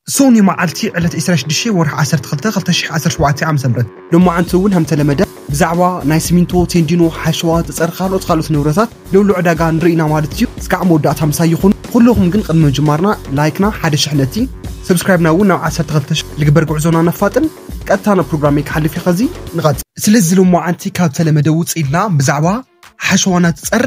ሶኒ መዓልቲ ዕለት ዕስራን ሽዱሽተን ወርሒ ዓሰርተ ክልተ ክልተ ሽሕ ዓሰርተ ሸውዓተ ዓመተ ምህረት። ሎማዓንቲ እውን ከም ተለመደ ብዛዕባ ናይ ሲሚንቶ፣ ቴንዲኖ፣ ሓሸዋ፣ ፀፀር፣ ካልኦት ካልኦት ንብረታት ልዕሉ ዕዳጋ ንርኢ ኢና ማለት እዩ። እስካዕ መወዳእታ ምሳይ ይኹን። ኩልኹም ግን ቅድሚ ምጅማርና ላይክና ሓደ ሽሕ ነቲ፣ ሰብስክራይብና እውን ናብ ዓሰርተ ክልተ ሽሕ ልግበር ጉዕዞና ነፋጥን። ቀጥታ ናብ ፕሮግራመይ ክሓልፍ እዩ። ከዚ ንቐጽል። ስለዚ ሎማዓንቲ ካብ ተለመደ ውፅእ ኢልና ብዛዕባ ሓሸዋና ትፀር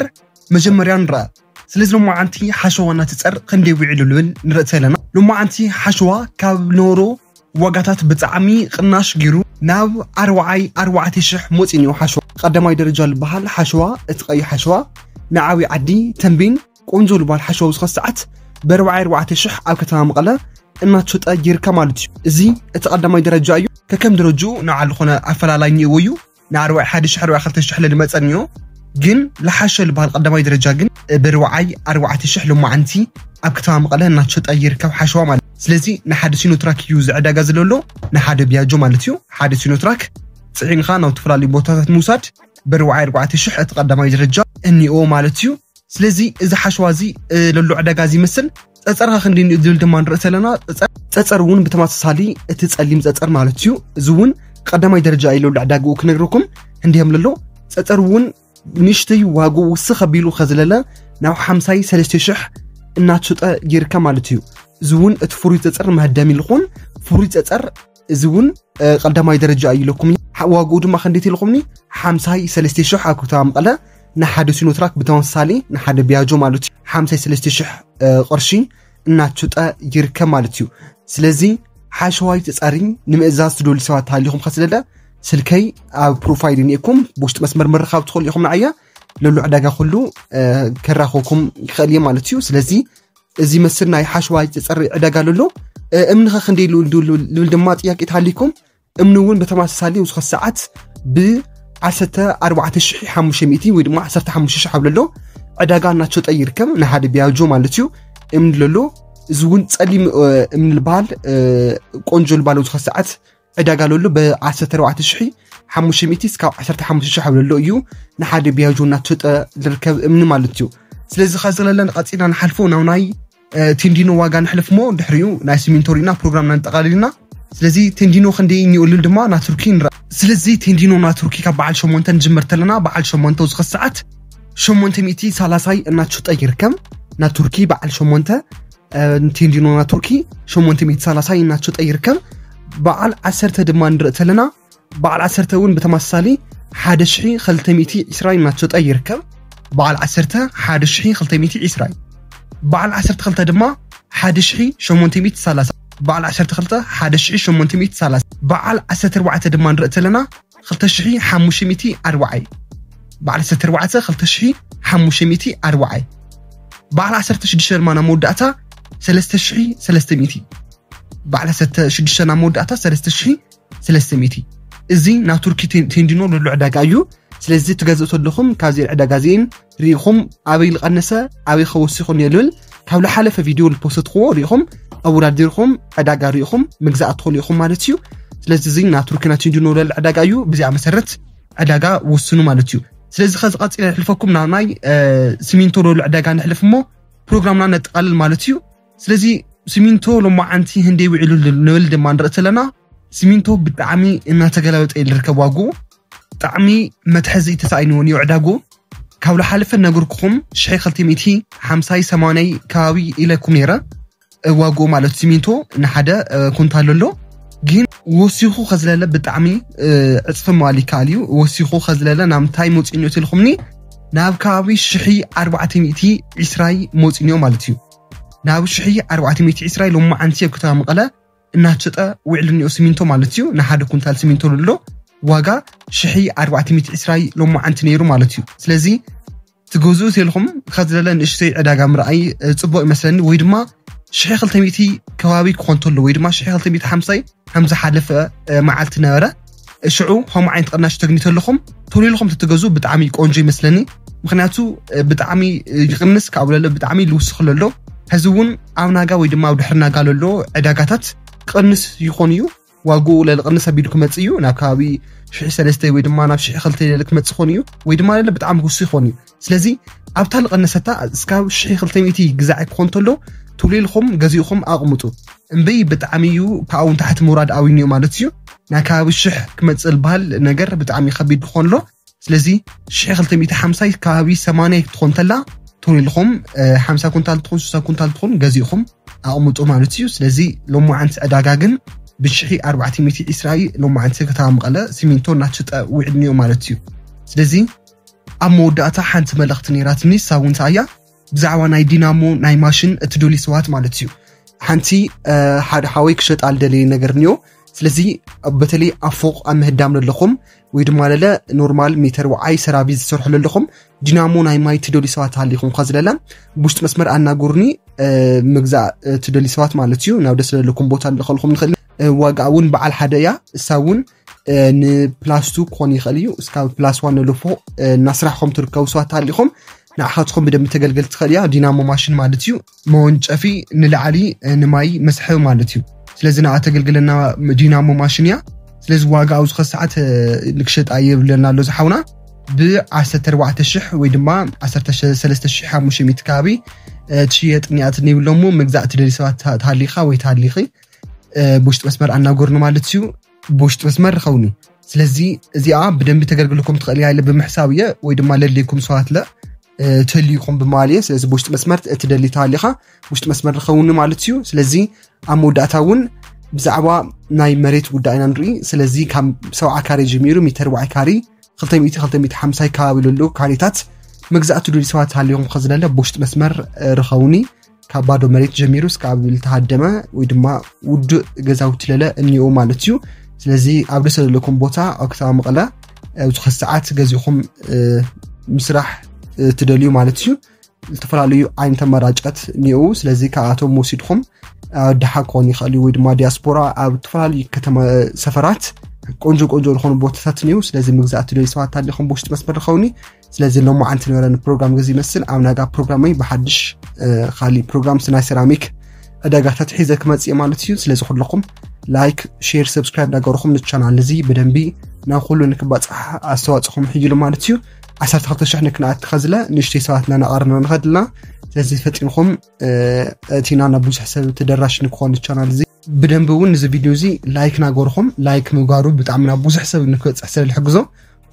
መጀመርያ ንረኣ። ስለዚ ሎማዓንቲ ሓሸዋና ትፀር ክንደይ ውዒሉ ንብል ንርኢ ኣለና። ሎማዓንቲ ሓሸዋ ካብ ነበሮ ዋጋታት ብጣዕሚ ቅናሽ ገይሩ ናብ ኣርባዓይ ኣርባዕተ ሽሕ መፂኡ ሓሸዋ። ቀዳማይ ደረጃ ዝበሃል ሓሸዋ፣ እቲ ቀይሕ ሓሸዋ ንዓብይ ዓዲ ተምቤን ቆንጆ ዝበሃል ሓሸዋ ኣብዚ ኸዚ ሰዓት ብኣርባዓይ ኣርባዕተ ሽሕ ኣብ ከተማ መቐለ እናተሸጠ ይርከብ ማለት እዩ። እዚ እቲ ቀዳማይ ደረጃ እዩ። ከከም ደረጅኡ ንዓሉ ዝኾነ ኣፈላላይ እኒአዎ እዩ። ንኣርባዓይ ሓደ ሽሕ ኣርባዓይ ክልተ ሽሕ ለዝመፀ እኒኦ፣ ግን ልሓሸ ዝበሃል ቀዳማይ ደረጃ ግን ብኣርባዓይ ኣርባዕተ ሽሕ ሎማዓንቲ ኣብ ከተማ መቐለ እናተሸጠ ይርከብ ሓሸዋ ማለት እዩ። ስለዚ ንሓደ ሲኖትራክ እዩ እዚ ዕዳጋ ዝለሎ፣ ንሓደ ቢያጆ ማለት እዩ። ሓደ ሲኖትራክ ፅዒንኻ ናብ ዝተፈላለዩ ቦታታት ምውሳድ ብኣርባዓይ ኣርባዕተ ሽሕ እቲ ቀዳማይ ደረጃ እኒኦ ማለት እዩ። ስለዚ እዚ ሓሸዋ እዚ ለሎ ዕዳጋ እዚ ይመስል። ፀፀርካ ክንደይ እዩ ዝብል ድማ ንርኢ ኣለና። ፀፀር እውን ብተመሳሳሊ እቲ ፀሊም ፀፀር ማለት እዩ። እዚ እውን ቀዳማይ ደረጃ እዩ ለሎ ዕዳጋኡ ክነግረኩም እንዲም ለሎ። ፀፀር እውን ንእሽተይ ዋግኡ ውስኽ ኣቢሉ ከዝለለ ናብ ሓምሳይ ሰለስተ ሽሕ እናተሸጠ ይርከብ ማለት እዩ። እዚ እውን እቲ ፍሩይ ፀፀር መሃደሚ ልኹን ፍሩይ ፀፀር እዚ እውን ቀዳማይ ደረጃ እዩ ኢለኩም። ዋግኡ ድማ ክንደይ ኢለኩምኒ? ሓምሳይ ሰለስተ ሽሕ ኣብ ከተማ መቐለ ንሓደ ሲኖትራክ ብተመሳሳሊ ንሓደ ቢያጆ ማለት እዩ ሓምሳይ ሰለስተ ሽሕ ቅርሺ እናተሸጠ ይርከብ ማለት እዩ። ስለዚ ሓሸዋይ ተፃሪ ንምእዛዝ ትደልዩ ሰባት ተሃሊኹም ከስለለ ስልከይ ኣብ ፕሮፋይል እኒኤኩም ብውሽጢ መስመር ምርኻብ ትኽእሉ ኢኹም። ንዓያ ለሎ ዕዳጋ ኩሉ ከራኸብኩም ይኽእል እየ ማለት እዩ። ስለዚ እዚ መስል ናይ ሓሸዋይ ተፀሪ ዕዳጋ ለሎ። እምንኸ ክንደይ ልብል ድማ ጥያቄ ተሃሊኩም እምኒ እውን ብተመሳሳሊ ውስኸ ሰዓት ብ ዓሰርተ ኣርባዕተ ሽሕ ሓሙሽተ ሚእቲ ወይ ድማ ዓሰርተ ሓሙሽተ ሽሕ ኣብ ለሎ ዕዳጋ እናተሸጠ ይርከብ። ንሓደ ቢያጆ ማለት እዩ። እምኒ ለሎ እዚ እውን ፀሊም እምኒ ልበሃል ቆንጆ ልባል ውስኸ ሰዓት ዕዳጋ ለሎ ብ ዓሰርተ ኣርባዕተ ሽሕ ሓሙሽተ ሚእቲ እስካብ ዓሰርተ ሓሙሽተ ሽሕ ኣብ ለሎ እዩ ንሓደ ቢያጆ እናተሸጠ ዝርከብ እምኒ ማለት እዩ። ስለዚ ከዚ ለለን ቀፂና ንሓልፎ ናብ ናይ ቴንዲኖ ዋጋ ንሕልፍ እሞ ድሕሪኡ ናይ ሲሚንቶ ርኢና ፕሮግራምና ንጠቓልልና። ስለዚ ቴንዲኖ ክንደይ እኒኦ ልብል ድማ ናቱርኪ ንረኣ። ስለዚ ቴንዲኖ ናቱርኪ ካብ በዓል ሸሞንተ ንጅመር ተለና በዓል ሸሞንተ ውስኸ ሰዓት ሸሞንተ ሚእቲ ሰላሳይ እናተሸጠ ይርከብ። ናቱርኪ በዓል ሸሞንተ ቴንዲኖ ናቱርኪ ሸሞንተ ሚእቲ ሰላሳይ እናተሸጠ ይርከብ። በዓል ዓሰርተ ድማ ንርኢ ተለና በዓል ዓሰርተ እውን ብተመሳሳሊ ሓደ ሽሕ ክልተ ሚእቲ ዕስራ እናተሸጠ ይርከብ። በዓል ዓሰርተ ሓደ ሽሕ ክልተ ሚእቲ ዕስራ፣ በዓል ዓሰርተ ክልተ ድማ ሓደ ሽሕ ሸሞንተ ሚእቲ ሰላሳ፣ በዓል ዓሰርተ ክልተ ሓደ ሽሕ ሸሞንተ ሚእቲ ሰላሳ፣ በዓል ዓሰርተ ኣርባዕተ ድማ ንርኢ ተለና ክልተ ሽሕ ሓሙሽተ ሚእቲ ኣርባዓ፣ በዓል ዓሰርተ ኣርባዕተ ክልተ ሽሕ ሓሙሽተ ሚእቲ ኣርባዓ፣ በዓል ዓሰርተ ሽዱሽተ ድማ ናብ መወዳእታ ሰለስተ ሽሕ ሰለስተ ሚእቲ፣ በዓል ዓሰርተ ሽዱሽተ ናብ መወዳእታ ሰለስተ ሽሕ ሰለስተ ሚእቲ። እዚ ናቱርኪ ቴንዲኖ ለሎ ዕዳጋ እዩ። ስለዚ ትገዝኡ ተለኹም ካብዚ ዕዳጋ እዚን ርኢኹም ኣበይ ዝቐነሰ ኣበይ ከወሲኹ እኒኦ ልብል ካብ ዝሓለፈ ቪድዮ ዝፖሰትክዎ ርኢኹም ኣወዳዲርኩም ዕዳጋ ርኢኹም ምግዛእ ትኽእሉ ኢኹም ማለት እዩ። ስለዚ እዚ ናቱርኪ ናይ ቴንዲኖ ለሎ ዕዳጋ እዩ። ብዚኣ መሰረት ዕዳጋ ወስኑ ማለት እዩ። ስለዚ ከዚ ቀፂለ ሕልፈኩም ናብ ናይ ሲሚንቶ ለሎ ዕዳጋ ንሕልፍ እሞ ፕሮግራምና ነጠቓልል ማለት እዩ። ስለዚ ሲሚንቶ ሎማዓንቲ ህንደይ ውዒሉ ንብል ድማ ንርኢ ተለና ሲሚንቶ ብጣዕሚ እናተገላበጠ እዩ ዝርከብ ዋግኡ። ብጣዕሚ መትሐዚ ተሳኢንዎ እዩ ዕዳግኡ። ካብ ዝሓለፈ ነገርኩኹም ሽሕ ክልተ ሚእቲ ሓምሳይ ሰማንያይ ከባቢ ኢለኩም ነይረ። ዋግኡ ማለት ሲሚንቶ ንሓደ ኩንታል ኣሎ። ግን ወሲኹ ከዝለለ ብጣዕሚ ዕፅፊ ምባል ይከኣል እዩ። ወሲኹ ከዝለለ ናብ ምንታይ መፂኡ እኒኦ ተልኩምኒ ናብ ከባቢ ሽሕ ኣርባዕተ ሚእቲ ዕስራይ መፂኡ እኒኦ ማለት እዩ። ናብ ሽሕ ኣርባዕተ ሚእቲ ዕስራይ ሎማዓንቲ ኣብ ከተማ መቐለ እናተሸጠ ውዕሉ እኒኦ ሲሚንቶ ማለት እዩ። ንሓደ ኩንታል ሲሚንቶ ዘሎ ዋጋ ሽሕ ኣርባዕተ ሚእቲ ዕስራይ ሎማዓንቲ ነይሩ ማለት እዩ። ስለዚ ትገዝኡ ተልኹም ከዝለለ ንእሽተይ ዕዳጋ ምርኣይ ፅቡቅ ይመስለኒ። ወይ ድማ ሽሕ ክልተ ሚእቲ ከባቢ ክኾን ተሎ ወይ ድማ ሽሕ ክልተ ሚእቲ ሓምሳይ ከም ዝሓለፈ መዓልቲ ነበረ። ሽዑ ከምኡ ዓይነት ቅናሽ ተግኒ ተለኹም ቶሎ ኢልኹም ትትገዙ ብጣዕሚ ቆንጆ ይመስለኒ። ምክንያቱ ብጣዕሚ ይቕንስ ካብ ለሎ ብጣዕሚ ልውስኽ ለሎ። ሕዚ እውን ኣብ ናጋ ወይ ድማ ኣብ ድሕሪ ናጋ ለሎ ዕዳጋታት ክቕንስ ይኾን እዩ። ዋግኡ ለልቕንስ ኣቢሉ ክመጽእ እዩ ናብ ከባቢ ሽሕ ሰለስተ ወይ ድማ ናብ ሽሕ ክልተ ለለ ክመጽእ ይኾን እዩ ወይ ድማ ለለ ብጣዕሚ ውሱ ይኾን እዩ። ስለዚ ኣብታ ልቐነሰታ እስካብ ሽሕ ክልተ ሚእቲ ግዛዕ ክኾን ተሎ ቶሎ ኢልኹም ገዚእኹም ኣቕምጡ። እምበይ ብጣዕሚ እዩ ካብኡ ንታሕቲ ምውራድ ኣውይንዮ ማለት እዩ። ናይ ከባቢ ሽሕ ክመፅእ ዝበሃል ነገር ብጣዕሚ ከቢድ ክኾን ኣሎ። ስለዚ ሽሕ ክልተ ሚእቲ ሓምሳይ ከባቢ ሰማንያ ክትኾን ተላ፣ ቶሎ ኢልኹም ሓምሳ ኩንታል ትኹን ስሳ ኩንታል ትኹን ገዚእኹም ኣቕምጡ ማለት እዩ። ስለዚ ሎማዓንቲ ዕዳጋ ግን ብሽሒ ኣርባዕተ ሚእቲ ዒስራ እዩ። ሎማዓንቲ ከተማ መቐለ ሲሚንቶ እናተሸጠ ውዒሉ እኒኦ ማለት እዩ። ስለዚ ኣብ መወዳእታ ሓንቲ መልእኽቲ ነይራትኒ፣ እሳ እውን እንታይ እያ? ብዛዕባ ናይ ዲናሞ ናይ ማሽን እትደልዩ ሰባት ማለት እዩ። ሓንቲ ሓደ ሓወይ ክሸጣ ልደለየ ነገር እኒኦ። ስለዚ በተለይ ኣብ ፎቕ ኣብ ምህዳም ለለኹም ወይ ድማ ለለ ኖርማል ሜተር ወዓይ ሰራቢ ዝሰርሑ ለለኹም ዲናሞ ናይ ማይ ትደልዩ ሰባት ሃሊኹም ከዚ ለለ ብውሽጢ መስመር ኣናጉርኒ። ምግዛእ ትደልዩ ሰባት ማለት እዩ። ናብ ደስ ለለኩም ቦታ ንልኸልኩም ንኽእል። ዋጋ እውን በዓል ሓደ እያ። እሳ እውን ንፕላስ ቱ ክኾን ይኽእል እዩ። እስካብ ፕላስ ዋን ንልፎ እናስራሕኹም ትርከቡ ሰባት ሃሊኹም ንዓኻትኩም ብደንብ ተገልገል ትኽእል እያ። ዲናሞ ማሽን ማለት እዩ። መወንጨፊ ንላዕሊ ንማይ መስሐቢ ማለት እዩ። ስለዚ ንዓ ተገልግለና ዲናሞ ማሽን እያ። ስለዚ ዋጋ ኣብዚ ከሰዓት ንክሸጣ የብለና ኣሎ ዝሓውና ብ ዓሰርተ ኣርባዕተ ሽሕ ወይ ድማ ዓሰርተ ሰለስተ ሽሕ ሓሙሽተ ሚእቲ ከባቢ ትሽየጥ እኒኣትኒ ይብሎሞ። ምግዛእ ትደሊ ሰባት ተሃሊኻ ወይ ተሃሊኺ ብውሽጢ መስመር ኣናገርኒ ማለት እዩ። ብውሽጢ መስመር ርኸውኒ። ስለዚ እዚኣ ብደንቢ ተገልግልኩም ትኽእል እያ ኢለ ብምሕሳብ እየ ወይ ድማ ለድልየኩም ሰዋትለ ትህልዩኹም ብምባል እየ። ስለዚ ብውሽጢ መስመር እትደሊ ተሃሊኻ ብውሽጢ መስመር ርኸውኒ ማለት እዩ። ስለዚ ኣብ መወዳእታ እውን ብዛዕባ ናይ መሬት ጉዳይ ኢና ንርኢ። ስለዚ ካብ ሰብዓ ካሬ ጀሚሩ ሚተር ዋዓይ ካሬ ክልተ ሚእቲ ክልተ ሚእቲ ሓምሳይ ከባቢ ለሉ ካሬታት መግዛእቲ ድልዩ ሰባት ሃልዮም ከዝለለ ብውሽጢ መስመር ርኸውኒ ካብ ባዶ መሬት ጀሚሩ እስካብ ዝተሃደመ ወይ ድማ ውዱእ ገዛውቲ ለለ እኒኦ ማለት እዩ። ስለዚ ኣብ ደሰ ዘለኩም ቦታ ኣብ ከተማ መቐለ ኣብዚ ኸዚ ሰዓት ገዚእኹም ምስራሕ ትደልዩ ማለት እዩ። ዝተፈላለዩ ዓይነት ኣማራጫት እኒኦ። ስለዚ ካብኣቶም ወሲድኩም ኣወዳሓ ክኾን ይኽእል እዩ ወይ ድማ ዲያስፖራ ኣብ ዝተፈላለዩ ከተማ ሰፈራት ቆንጆ ቆንጆ ዝኾኑ ቦታታት እኒኦ። ስለዚ ምግዛእ ትደልዩ ሰባት ኣሊኹም ብውሽጢ መስመር ርኸውኒ። ስለዚ ሎማዓንቲ ነበረኒ ፕሮግራም ገዚ ይመስል። ኣብ ናጋ ፕሮግራመይ ብሓድሽ ካሊእ ፕሮግራም ናይ ሰራሚክ ዕዳጋታት ሒዘ ክመፅእ ማለት እዩ። ስለዚ ኩለኹም ላይክ፣ ሼር፣ ሰብስክራይብ ናገርኹም ንቻናል እዚ ብደንቢ ናብ ኩሉ ንክባፅሕ ኣስተዋፅኹም ሕይሉ ማለት እዩ። ዓሰርተ ክልተ ሽሕ ንክንኣት ከዝለ ንእሽተይ ሰባት እናናቐርና ንኸድልና። ስለዚ ፈጢንኹም እቲና ናብ ብዙሕ ሰብ ተደራሽ ንክኾን ቻናል እዚ ብደንቢ እውን ንዚ ቪድዮ እዚ ላይክ ናገርኹም። ላይክ ምግባሩ ብጣዕሚ ናብ ብዙሕ ሰብ ንክበፅሕ ስለ ዝሕግዞ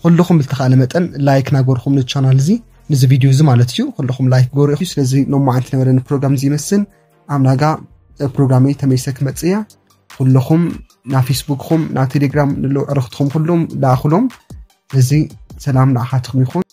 ኩልኹም ብልተኻእለ መጠን ላይክ ናገርኹም ንቻናል እዚ ንዚ ቪድዮ እዚ ማለት እዩ። ኩልኹም ላይክ ገሩ እዩ። ስለዚ ሎማዓንቲ ነበረኒ ፕሮግራም እዚ ይመስል። ኣብ ናጋ ፕሮግራመይ ተመይሰ ክመፅእ እያ። ኩልኹም ናብ ፌስቡክኹም ናብ ቴሌግራም ንለው ዕረኽትኹም ኩሎም ላእኹሎም። እዚ ሰላም ንዓኻትኩም ይኹን።